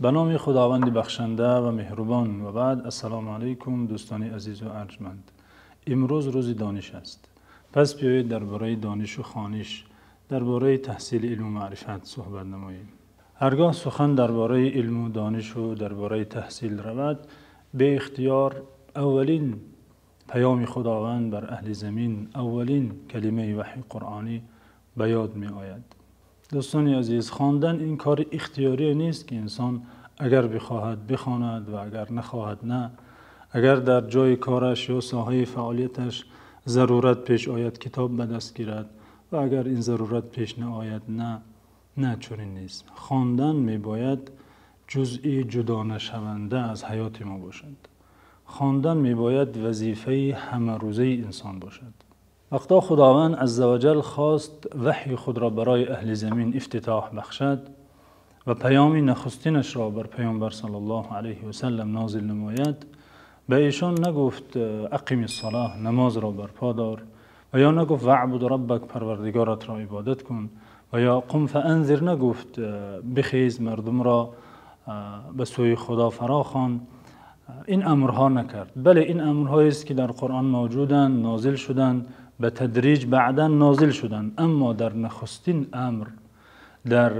Ба номи Худованди бахшанда ва меҳрубон. Ва баъд, ассалому алайкум, дӯстони азиз ва арҷманд. Имрӯз рӯзи дониш аст. Пас биёед дар бораи дониш ва хониш, дар бораи таҳсили илм ва маърифат суҳбат намоем. Ҳаргоҳ сухан дар бораи илм ва дониш ва дар бораи таҳсил равад, беихтиёр аввалин паёми Худованд бар аҳли замин, аввалин калимаи ваҳйи қуръонӣ ба ёд меояд. Дӯстони азиз, хондан ин кори ихтиёрӣ нест, ки инсон агар бихоҳад бихонад ва агар нахоҳад не. Агар дар ҷои кораш ё соҳаи фаъолияташ зарурат пеш ояд, китоб ба даст гирад ва агар ин зарурат пеш наояд не. Не, чунин нест. Хондан мебояд ҷузъи ҷудонашаванда аз ҳаёти мо бошад. Хондан мебояд вазифаи ҳамарӯзаи инсон бошад. Вақте Худованд азза ва ҷалл хост ваҳйи худро барои аҳли замин ифтитоҳ бахшад ва паёми нахустинашро бар Паёмбар саллаллоҳу алайҳи ва саллам нозил намояд, ба эшон нагуфт: ақимиссалоҳ, намозро барпо дор, ва ё нагуфт: ваъбуд роббак, парвардигоратро ибодат кун, ва ё қум фаанзир, нагуфт: бихез, мардумро ба сӯи Худо фарохон. Ин амрҳо накард. Бале, ин амрҳоест, ки дар Қуръон мавҷуданд, нозил шуданд, ба тадриҷ баъдан нозил шуданд. Аммо дар нахустин амр, дар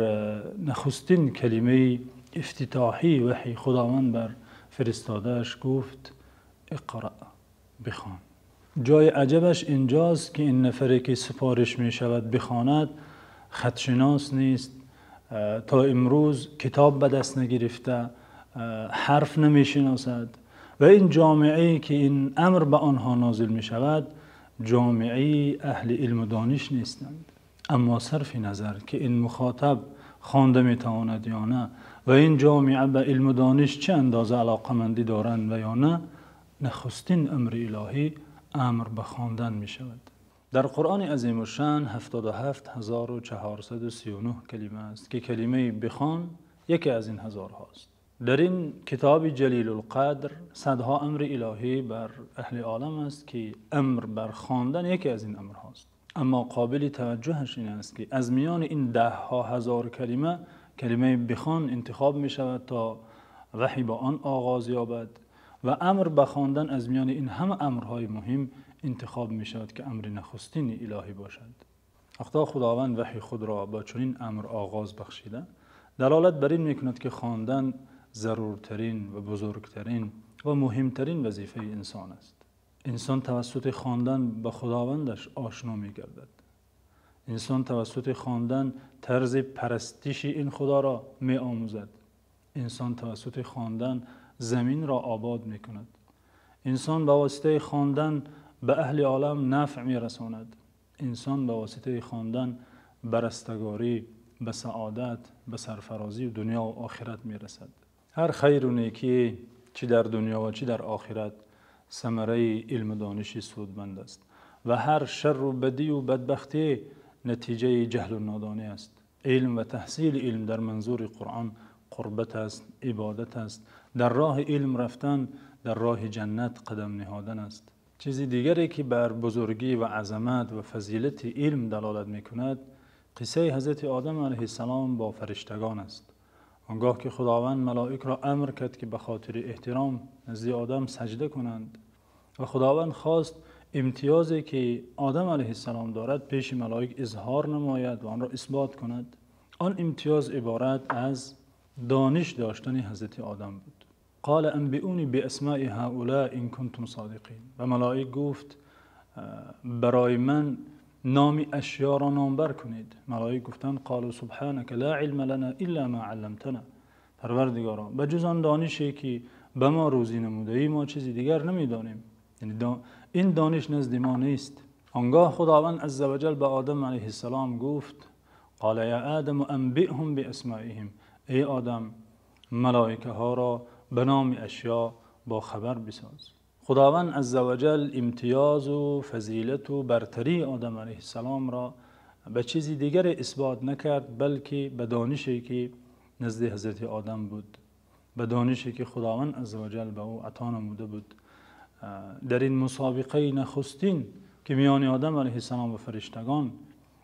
нахустин калимаи ифтитоҳии ваҳйи Худованд бар фиристодааш гуфт: иқро, бихон. Ҷои аҷабаш инҷост, ки ин нафаре ки супориш мешавад бихонад, хатшинос нест, то имрӯз китоб ба даст нагирифта, ҳарф намешиносад ва ин ҷомеае ки ин амр ба онҳо нозил мешавад, ҷомеаи аҳли илм ва дониш нестанд. Аммо сарфи назар ки ин мухотаб хонда метавонад ё не ва ин ҷомеа ба илм ва дониш чӣ андоза алоқамандӣ доранд ва ё не, нахустин амри илоҳӣ амр ба хондан мешавад. Дар Қуръони азимушшаън 77,439 калима аст, ки калимаи бихон яке аз ин ҳазорҳост. Дар ин китоби ҷалилулқадр садҳо амри илоҳӣ бар аҳли олам аст, ки амр бар хондан яке аз ин амрҳост. Аммо қобили таваҷҷӯҳаш ин аст, ки аз миёни ин даҳҳо ҳазор калима, калимаи бихон интихоб мешавад то ваҳй ба он оғоз ёбад ва амр ба хондан аз миёни ин ҳама амрҳои муҳим интихоб мешавад, ки амри нахустини илоҳӣ бошад. Вақте Худованд ваҳйи худро бо чунин амр оғоз бахшида, далолат бар ин мекунад, ки хондан зарурттарин ва бузургтарин ва муҳимтарин вазифаи инсон аст. Инсон тавассути хондан ба Худовандаш ошно мегардад. Инсон тавассути хондан тарзи парастиши ин Худоро меомӯзад. Инсон тавассути хондан заминро обод мекунад. Инсон ба воситаи хондан ба аҳли олам нафъ мерасонад. Инсон ба воситаи хондан ба растагорӣ, ба саодат, ба сарфарозии дунё ва охират мерасад. Ҳар хайру некӣ, чӣ дар дунё ва чӣ дар охират, самараи илм ва дониши судманд аст ва ҳар шарру бадӣ ва бадбахтӣ натиҷаи ҷаҳлу нодонӣ аст. Илм ва таҳсили илм дар манзури Қуръон қурбат аст, ибодат аст. Дар роҳи илм рафтан, дар роҳи ҷаннат қадам ниҳодан аст. Чизи дигаре ки бар бузургӣ ва азамат ва фазилати илм далолат мекунад, қиссаи ҳазрати Одам алайҳиссалом бо фариштагон аст. Он гоҳ ки Худованд малоикаро амр кард, ки ба хотири эҳтиром назди Одам саҷда кунанд ва Худованд хост имтиёзе ки Одам алайҳиссалом дорад пеши малоик изҳор намояд ва онро исбот кунад. Он имтиёз иборат аз дониш доштани ҳазрати Одам буд. Қол анбиунӣ биасмои ҳаулои ин кунтум содиқин. Ва малоик гуфт: барои ман номи ашёро номбар кунед. Малоик гуфтанд: қолу субҳонака ло илма лано илло мо алламтано. Парвардигоро, ба ҷуз он донише ки ба мо рӯзӣ намудаӣ, мо чизи дигар намедонем. Яъне ин дониш назди мо нест. Он гоҳ Худованд азза ва ҷалл ба Одам алайҳиссалом гуфт: қола ё Одаму анбиҳум биасмоиҳим. Эй Одам, малоикаҳоро ба номи ашё бо хабар бисоз. Худованд азза ва ҷалл имтиёз ва фазилат ва бартарии Одам алайҳиссаломро ба чизи дигаре исбот накард, балки ба донише ки назди ҳазрати Одам буд, ба донише ки Худованд азза ва ҷалл ба ӯ ато намуда буд. Дар ин мусобиқаи нахустин ки миёни Одам алайҳиссалом ва фариштагон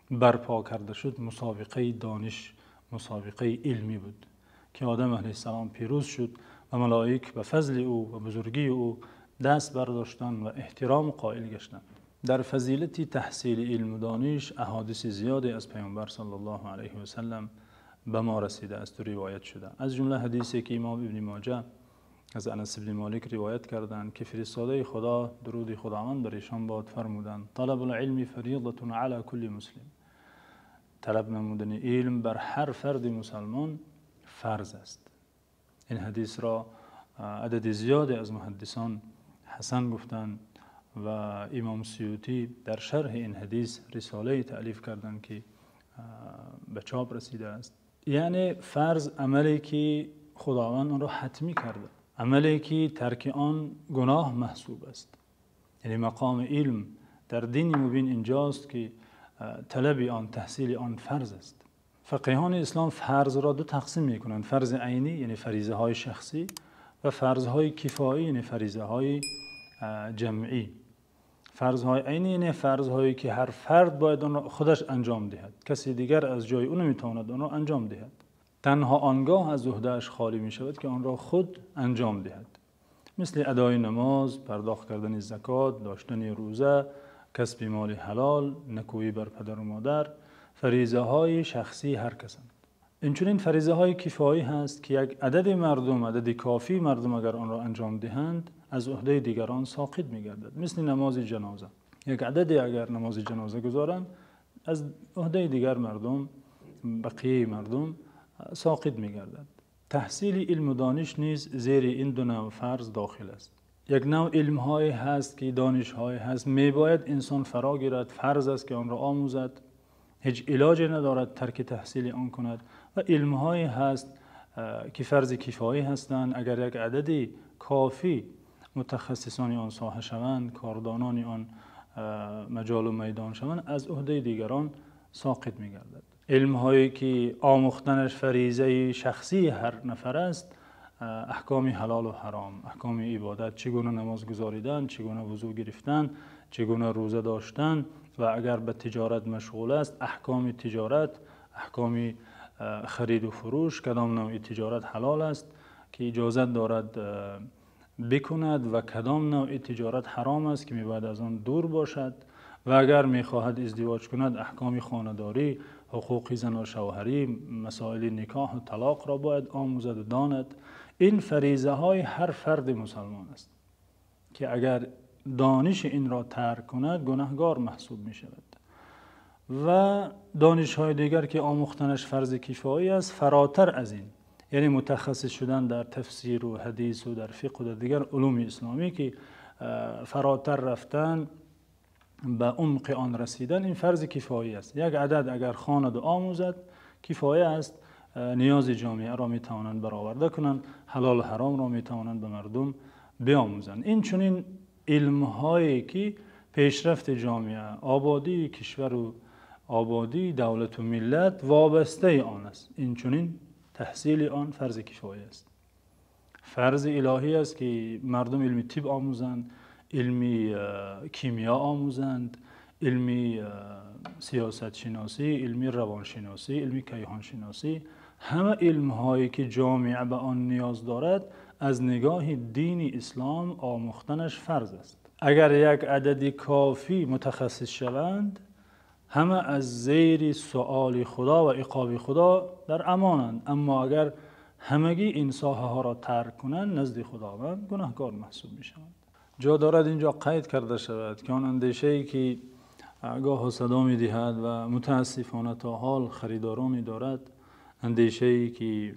барпо карда шуд, мусобиқаи дониш, мусобиқаи илмӣ буд, ки ки Одам алайҳиссалом пирӯз шуд ва малоик ба фазли ӯ ва бузургии ӯ даст бардоштанд ва эҳтиром қоил гаштанд. Дар фазилати таҳсили илм ва дониш аҳодиси зиёде аз Паёмбар саллаллоҳу алайҳи васаллам ба мо расидааст ва ривоят шуда. Аз ҷумла ҳадисе ки Имом Ибни Моҷа аз Анас ибни Молик ривоят кардаанд, ки фиристодаи Худо, дуруди Худованд бар эшон бод, фармуданд: талабул илми фаризатун ала кулли муслим. Талаб намудани илм бар ҳар фарди мусулмон фарз аст. Ин ҳадисро адади зиёде аз муҳаддисон ҳасан гуфтанд ва Имом Суютӣ дар шарҳи ин ҳадис рисолае таълиф карданд, ки ба чоп расидааст. Яъне фарз амале ки Худованд онро ҳатмӣ кардааст, амале ки тарки он гуноҳ маҳсуб аст. Яъне мақоми илм дар дини мубин инҷост, ки талаби он, таҳсили он фарз аст. Фақеҳони ислом фарзро ду тақсим мекунанд: фарзи айнӣ, яъне фаризаҳои шахсӣ, ва фарзҳои кифоӣ, яъне фаризаҳои ҷамъӣ. Фарзҳои айнӣ яъне фарзҳое ки ҳар фард бояд онро худаш анҷом диҳад, касе дигар аз ҷои ӯ наметавонад онро анҷом диҳад. Танҳо он гоҳ аз уҳдааш холӣ мешавад, ки онро худ анҷом диҳад, мисли адои намоз, пардохт кардани закот, доштани рӯза, касби моли ҳалол, некӯӣ бар падару модар. Фаризаҳои шахсии ҳар касанд. Инчунин фаризаҳои кифоӣ ҳаст, ки як адади мардум, адади кофии мардум агар онро анҷом диҳанд, аз уҳдаи дигарон соқит мегардад, мисли намози ҷаноза. Як ададе агар намози ҷаноза гузоранд, аз уҳдаи дигар мардум, бақияи мардум соқит мегардад. Таҳсили илм ва дониш низ зери ин ду навъ фарз дохил аст. Як навъ илмҳое ҳаст, ки донишҳое ҳаст, мебояд инсон фаро гирад, фарз аст ки онро омӯзад, ҳеҷ илоҷе надорад тарки таҳсили он кунад. Ва илмҳое ҳаст, ки фарзи кифоӣ ҳастанд, агар як адади кофӣ мутахассисони он соҳа шаванд, кордонони он маҷол ва майдон шаванд, аз уҳдаи дигарон соқит мегардад. Илмҳое ки омӯхтанаш фаризаи шахсии ҳар нафар аст, аҳкоми ҳалол ва ҳаром, аҳкоми ибодат, чӣ гуна намоз гузоридан, чӣ гуна вузӯ гирифтан, чӣ гуна рӯза доштан, ва агар ба тиҷорат машғул аст, аҳкоми тиҷорат, аҳкоми хариду фурӯш, кадом навъи тиҷорат ҳалол аст ки иҷозат дорад бикунад ва кадом навъи тиҷорат ҳаром аст ки мебояд аз он дур бошад. Ва агар мехоҳад издивоҷ кунад, аҳкоми хонадорӣ, ҳуқуқи зану шавҳарӣ, масоили никоҳ ва талоқро бояд омӯзад ва донад. Ин фаризаҳои ҳар фарди мусулмон аст, ки агар дониши инро тарк кунад, гунаҳкор маҳсуб мешавад. Ва донишҳои дигар ки омӯхтанаш фарзи кифоӣ аст, фаротар аз ин, яъне мутахассис шудан дар тафсир ва ҳадис ва дар фиқҳ ва дар дигар улуми исломӣ, ки фаротар рафтан, ба умқи он расидан, ин фарзи кифоӣ аст. Як адад агар хонд ва омӯзад, кифоя аст, ниёзи ҷомеаро метавонанд бароварда кунанд, ҳалол ва ҳаромро метавонанд ба мардум биомӯзанд. Ин чунин илмҳое ки пешрафти ҷомеа, ободии кишвар ва ободии давлат ва миллат вобастаи он аст, ин чунин таҳсили он фарзи кифоя аст. Фарзи илоҳӣ аст ки мардум илми тиб омӯзанд, илми кимиё омӯзанд, илми сиёсатшиносӣ, илми равоншиносӣ, илми кайҳоншиносӣ, ҳама илмҳое ки ҷомеа ба он ниёз дорад, аз нигоҳи дини ислом омӯхтанаш фарз аст. Агар як адади кофӣ мутахассис шаванд, ҳама аз зери суоли Худо ва иқоби Худо дар амонанд. Аммо агар ҳамагӣ ин соҳаҳоро тарк кунанд, назди Худованд гунаҳкор маҳсуб мешаванд. Ҷо дорад инҷо қайд карда шавад, ки он андешае ки гоҳ садо медиҳад ва мутаассифона то ҳол харидоронӣ дорад, андешае ки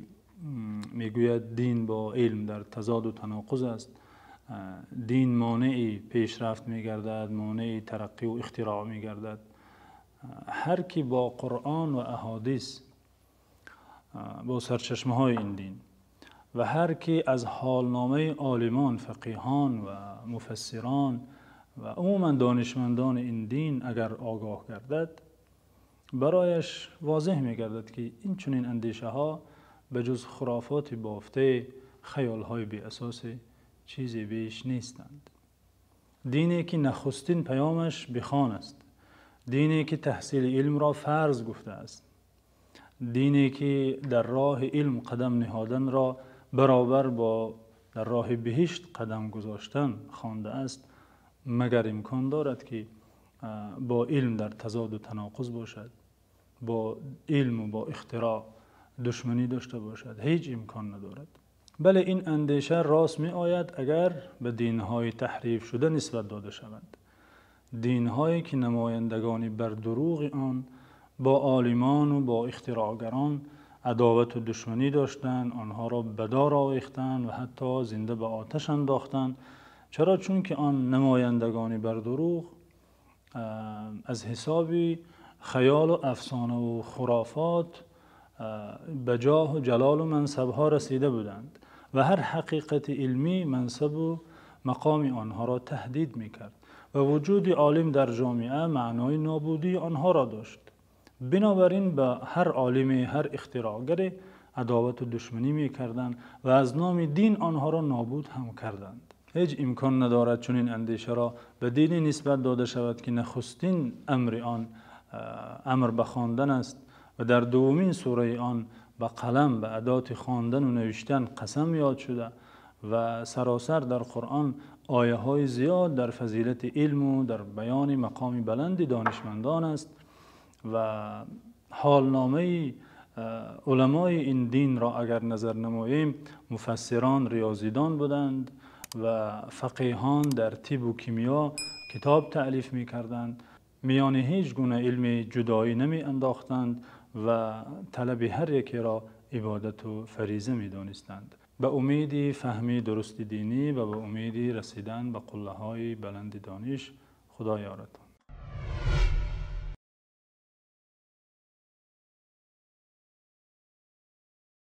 мегӯяд дин бо илм дар тазод ва таноқуз аст, дин монеи пешрафт мегардад, монеи тараққӣ ва ихтироъ мегардад. Ҳар ки бо Қуръон ва аҳодис, бо сарчашмаҳои ин дин ва ҳар ки аз ҳолномаи олимон, фақеҳон ва муфассирон ва умуман донишмандони ин дин агар огоҳ гардад, барояш возеҳ мегардад, ки ин чунин андешаҳо ба ҷуз хурофоти бофта, хаёлҳои беасос чизе беш нестанд. Дине ки нахустин паёмаш бихон аст, дине ки таҳсили илмро фарз гуфтааст, Дине ки дар роҳи илм қадам ниҳоданро баробар бо дар роҳи биҳишт қадам гузоштан хондааст, магар имкон дорад ки бо илм дар тазод ва танақуз бошад? Бо илм ва бо ихтироъ душманӣ дошта бошад? Ҳеҷ имкон надорад. Бале, ин андеша рост меояд агар ба динҳои таҳрифшуда нисбат дода шавад. Динҳое ки намояндагони бар дурӯғи он бо олимон ва бо ихтироъгарон адоват ва душманӣ доштанд, онҳоро ба дор овехтанд ва ҳатто зинда ба оташ андохтанд. Чаро? Чунки он намояндагони бар дурӯғ аз ҳисоби хаёл ва афсона ва хурофот ба ҷоҳу ҷалол ва мансабҳо расида буданд ва ҳар ҳақиқати илмӣ мансаб ва мақоми онҳоро таҳдид мекард ва вуҷуди олим дар ҷомеа маънои нобудии онҳоро дошт. Бинобар ин ба ҳар олиме, ҳар ихтироъгаре адоват ва душманӣ мекарданд ва аз номи дин онҳоро нобуд ҳам карданд. Ҳеҷ имкон надорад чунин андешаро ба дине нисбат дода шавад ки нахустин амри он амр ба хондан аст ва дар дуюмин сураи он ба қалам, ба адоти хондан ва навиштан қасам ёд шуда ва саросар дар Қуръон оятҳои зиёд дар фазилати илм ва дар баёни мақоми баланди донишмандон аст ва ҳолномаи уламои ин динро агар назар намоем, муфассирон риёзидон буданд ва фақеҳон дар тиб ва кимиё китоб таълиф мекарданд. Миёни ҳеҷ гуна илми ҷудоӣ намеандохтанд ва талаби ҳар якеро ибодат ва фариза медонистанд. Ба умеди фаҳми дурусти динӣ ва ба умеди расидан ба қуллаҳои баланди дониш, Худо ёратон.